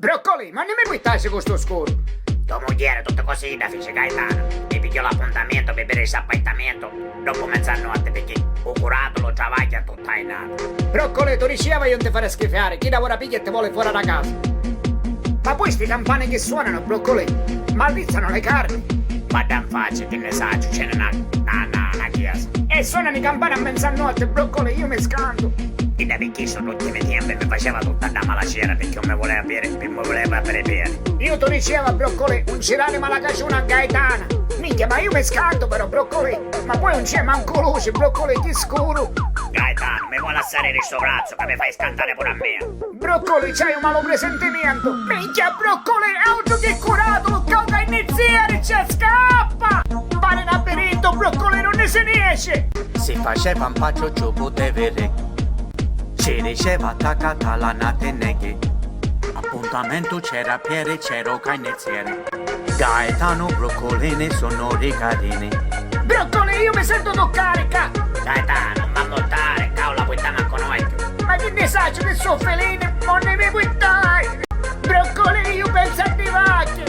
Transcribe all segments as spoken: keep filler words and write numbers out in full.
Broccolì, ma unni mi puittasti cu stu scuru? To mugghieri tutti cosi idda fici, Gaetano. Mi pigghiò l'appuntamientu pi vidiri st'appaitamientu doppu mezzanotti, picchì u curatulu travagghia tutta a nata. Broccolì, tu diciava iu 'un ti fari schifiari, chidda ora pigghia e ti voli fora da casa. Ma poi sti campani chi suonanu, Broccolì, m'allizzanu li carni. Vadda 'n facci, chi nni sacciu, c'è na, na, na, na chiesa. E suonanu i campani a mezzanotti, Broccolì, iu mi scantu. Idda picchì stu l'ultimi tiempi mi faceva tutta dda malacera, picchì 'un mi vuleva vidiri, picchì 'un mi vuleva vidiri. Iu tu diciava, Broccolì, 'un ci dari mala caciuna a Gaetana. Minchia, ma iu mi scantu però, Broccolì. Ma poi 'un c'è mancu luci, Broccolì, chi scuru. Gaetano, mi vuoi lassari di sto vrazzu, ca mi fai scantari puru a mia. Broccolì, c'hai un malu presentimientu. Minchia, Broccolì, autru chi curatulu, cauca innizieri, c'è, scappa! Pari na birintu, Broccolì, non ne si niesci. Si faceva 'n pacciu ciù putevi ri. Ci diceva attaccata la nateneghi. Appuntamentu c'era Pieri, c'ero Cainezzieri. Gaetano, Broccolini, sono ricarini. Broccolì, iu mi sentu tuccari ccà! Gaetano, ma muttari, ccà 'un la puittamu a cunocchiu. Ma chi nni sacciu chi su filini, mo nni mi puittai! Broccolì, iu pensu a ddi vacchi!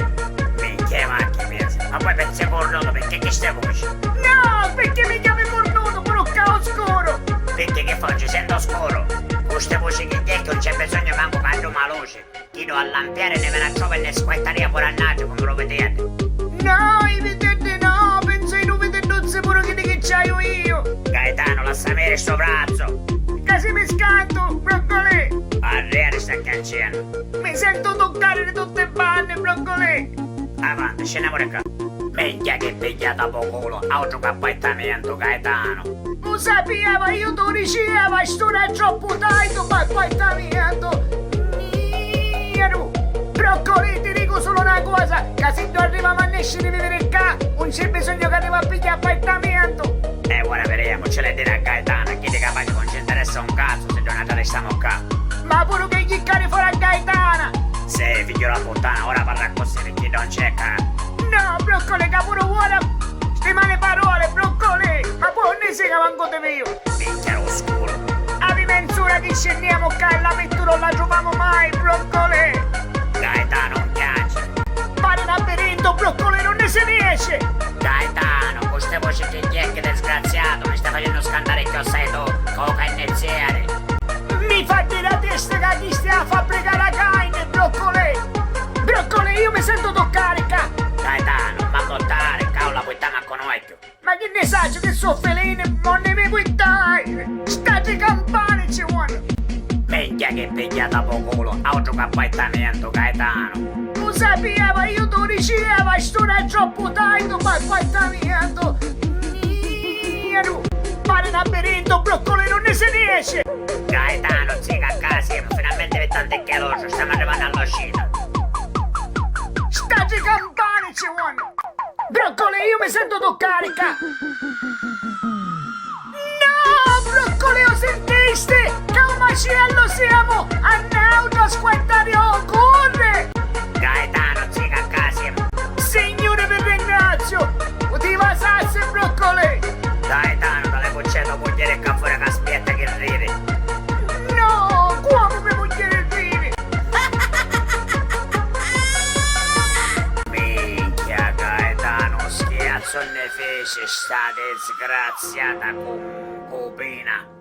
Minchia, i vacchi pensi, ma poi pensi curnutu, picchì chi sti vuci? No, picchì mi chiami curnutu puru ccà o scuru! Picchì chi fo, ci sentu scuru? Cu sti vuci chi ghecchi 'un c'è bisognu mancu ca adduma a luci. Chiddu a lampieri nni veni a trova e nni squettaria puru a natri, comu lu viteddi. No, i viteddi no, pensu ai du vitedduzzi puru chiddi chi c'haiu iu. Gaetano, lassami iri stu vrazzu. Ca si mi scantu, Broccolì. Arrieri sta chiancennu. Mi sentu tuccari di tutti i banni, Broccolì. Avanti, scinemu di ccà. Minchia chi pigghiata pô culu, autru ca appaitamientu, Gaetano! U sapiava, iu tu diciava, st'ura è troppu tardi p'appaitamientu! Mieru! Broccolì, ti dicu sulu na cosa, ca siddu arrivamu a nesciri di viviri ccà, 'un c'è bisognu ca arriva a pigghiari appaitamientu! E ora videmu, ci l'hê diri a Gaetano, chiddi capaci ca 'un ci interessa un cazzu siddu natri arristamu ccà! Ma puru ch'hê jiccari fora a Gaetana! Sì, figghiu dâ puttana, ora parra accussì, picchì non c'è ca. No, Broccolì, ca puru ora sti mali paroli, Broccolì! Ma poi unni si ca mancu ti viu? Minchia lu scuru! Havi menz'ura chi scinniemu ccà e la pittura 'un la truvamu mai, Broccolì! Gaetano, 'un chianciri! Pari na birintu, Broccolì, non nni si niesci! Gaetano, cu sti vuci chi ghecchi, disgraziatu, mi stai facennu scantari cchiossai tu, cauca innizieri! Mi fa diri a testa ca chisti è a fabbrica dâ carni, Broccolì! Broccolì, iu mi sentu tuccari ccà! Gaetano, ma muttari, ccà 'un la puittamu a cunocchiu! Ma chi nni sacciu chi su filini, mo nni mi puittai! St'autri campani ci vonnu! Minchia chi pigghiata pô culu, autru ca appaitamientu, Gaetano! U sapiava, iu tu diciava, st'ura è troppu tardi p'appaitamientu! Mieru! Pari na birintu, Broccolì, non nni si niesci! Gaetano, zì, ca ccà simu, finalmenti vi tanti ch'è l'orsu, stamu arrivannu all'uscita. St'autri campani ci vonnu! Broccolì, iu mi sentu tuccari ccà! No, Broccolì, u sintisti? Ca u maciellu siemu a nautra squattari o curri! Gaetano, zì, ca ccà simu! Signuri, vi ringraziu! U ti vasassi, Broccolì! Gaetano, tali cuccè to mugghieri ccà fora ca aspietta chi riri! No, cuomu me mugghieri riri? Minchia, Gaetano, schiazzu nni fici sta disgraziata cuncupina!